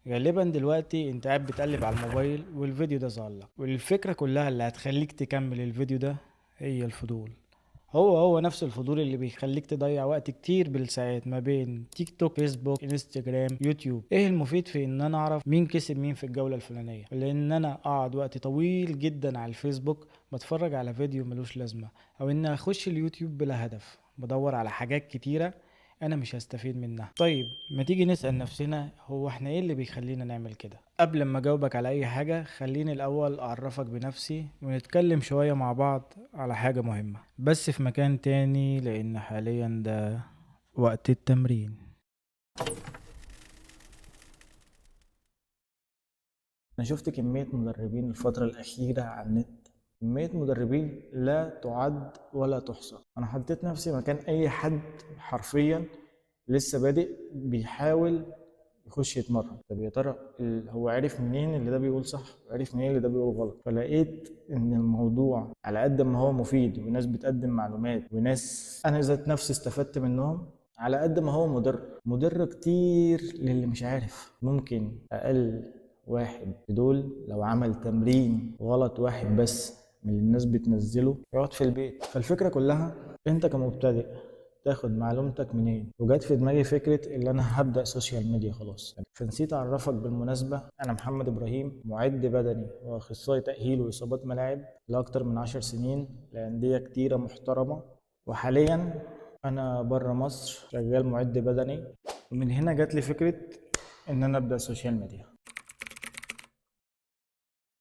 غالبا دلوقتي انت قاعد بتقلب على الموبايل والفيديو ده ظهر لك، والفكرة كلها اللي هتخليك تكمل الفيديو ده هي الفضول. هو نفس الفضول اللي بيخليك تضيع وقت كتير بالساعات ما بين تيك توك، فيسبوك، انستجرام، يوتيوب. ايه المفيد في ان انا اعرف مين كسب مين في الجولة الفلانية، ولا ان انا اقعد وقت طويل جدا على الفيسبوك بتفرج على فيديو ملوش لازمة، او ان اخش اليوتيوب بلا هدف بدور على حاجات كتيرة انا مش هستفيد منها. طيب ما تيجي نسأل نفسنا، هو احنا ايه اللي بيخلينا نعمل كده؟ قبل ما اجاوبك على اي حاجة خليني الاول اعرفك بنفسي ونتكلم شوية مع بعض على حاجة مهمة، بس في مكان تاني لان حاليا ده وقت التمرين. انا شفت كمية مدربين الفترة الأخيرة على النت، كمية مدربين لا تعد ولا تحصى. انا حطيت نفسي مكان اي حد حرفيا لسه بادئ بيحاول يخش يتمرن. طب يا ترى هو عرف منين اللي ده بيقول صح وعرف منين اللي ده بيقول غلط؟ فلقيت ان الموضوع على قد ما هو مفيد وناس بتقدم معلومات وناس انا ذات نفسي استفدت منهم، على قد ما هو مضر، مضر كتير للي مش عارف. ممكن اقل واحد في دول لو عمل تمرين غلط واحد بس من اللي الناس بتنزله يقعد في البيت. فالفكرة كلها انت كمبتدئ تاخد معلومتك منين؟ وجات في دماغي فكرة اللي انا هبدأ social media خلاص. فنسيت اعرفك بالمناسبة، انا محمد ابراهيم، معد بدني واخصائي تأهيل واصابات ملاعب لاكتر من 10 سنين لأندية كتيرة محترمة، وحاليا انا بره مصر شغال معد بدني. ومن هنا جات لي فكرة ان انا ابدأ social media.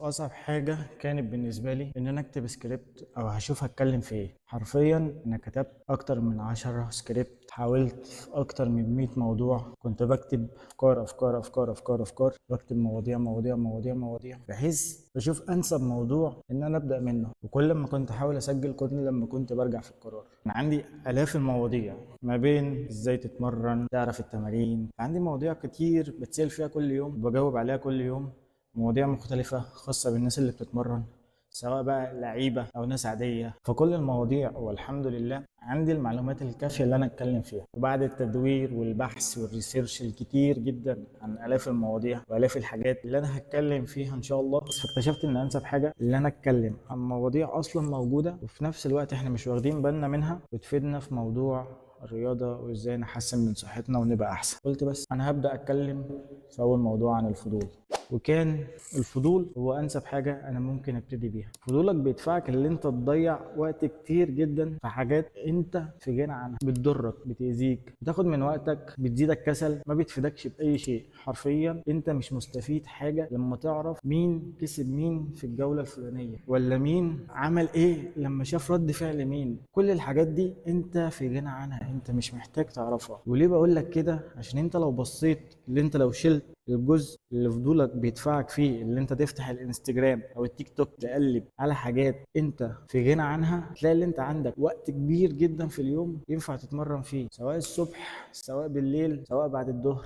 اصعب حاجة كانت بالنسبة لي ان انا اكتب سكريبت او هشوف هتكلم في ايه. حرفيا انا كتبت اكتر من 10 سكريبت، حاولت في اكتر من 100 موضوع، كنت بكتب افكار افكار افكار افكار افكار، بكتب مواضيع مواضيع مواضيع مواضيع، بحيث بشوف انسب موضوع ان انا ابدا منه. وكل ما كنت احاول اسجل كل لما كنت برجع في القرار. انا عندي الاف المواضيع ما بين ازاي تتمرن، تعرف التمارين، عندي مواضيع كتير بتسال فيها كل يوم وبجاوب عليها كل يوم، مواضيع مختلفة خاصة بالناس اللي بتتمرن سواء بقى لعيبة أو ناس عادية. فكل المواضيع والحمد لله عندي المعلومات الكافية اللي أنا أتكلم فيها. وبعد التدوير والبحث وال research الكتير جدا عن آلاف المواضيع وآلاف الحاجات اللي أنا هتكلم فيها إن شاء الله، فاكتشفت إن أنسب حاجة اللي أنا أتكلم عن مواضيع أصلا موجودة وفي نفس الوقت إحنا مش واخدين بالنا منها وتفيدنا في موضوع الرياضة وإزاي نحسن من صحتنا ونبقى أحسن. قلت بس أنا هبدأ أتكلم في أول موضوع عن الفضول، وكان الفضول هو أنسب حاجة أنا ممكن أبتدي بيها. فضولك بيدفعك اللي أنت تضيع وقت كتير جدا في حاجات أنت في غنى عنها، بتضرك، بتأذيك، بتاخد من وقتك، بتزيدك كسل، ما بتفيدكش بأي شيء. حرفيا أنت مش مستفيد حاجة لما تعرف مين كسب مين في الجولة الفلانية، ولا مين عمل إيه لما شاف رد فعل مين. كل الحاجات دي أنت في غنى عنها، أنت مش محتاج تعرفها. وليه بقول لك كده؟ عشان أنت لو بصيت اللي أنت لو شلت الجزء اللي فضولك بيدفعك فيه، اللي انت تفتح الانستجرام او التيك توك تقلب على حاجات انت في غنى عنها، تلاقي اللي انت عندك وقت كبير جدا في اليوم ينفع تتمرن فيه، سواء الصبح سواء بالليل سواء بعد الظهر.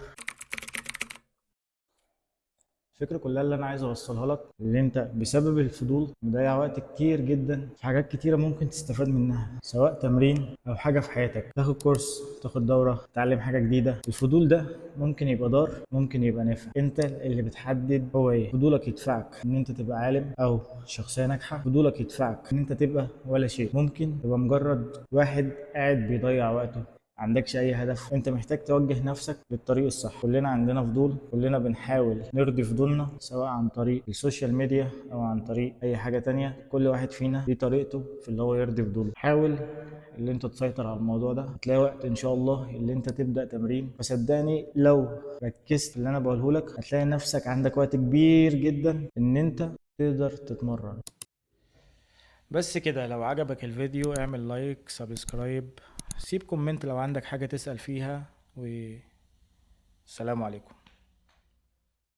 الفكرة كلها اللي انا عايز اوصلها لك اللي انت بسبب الفضول مضيع وقت كتير جدا في حاجات كتيرة ممكن تستفاد منها، سواء تمرين او حاجة في حياتك، تاخد كورس، تاخد دورة، تتعلم حاجة جديدة. الفضول ده ممكن يبقى ضار، ممكن يبقى نافع، انت اللي بتحدد هو ايه. فضولك يدفعك ان انت تبقى عالم او شخصية ناجحة، فضولك يدفعك ان انت تبقى ولا شيء، ممكن تبقى مجرد واحد قاعد بيضيع وقته، عندكش اي هدف. انت محتاج توجه نفسك للطريق الصح. كلنا عندنا فضول، كلنا بنحاول نرضي فضولنا سواء عن طريق ال social media او عن طريق اي حاجة تانية. كل واحد فينا ليه طريقته في اللي هو يرضي فضوله. حاول اللي انت تسيطر على الموضوع ده، هتلاقي وقت ان شاء الله اللي انت تبدأ تمرين. فصدقني لو ركزت اللي انا بقوله لك هتلاقي نفسك عندك وقت كبير جدا ان انت تقدر تتمرن. بس كده، لو عجبك الفيديو اعمل like، subscribe، سيب comment لو عندك حاجة تسأل فيها، والسلام عليكم.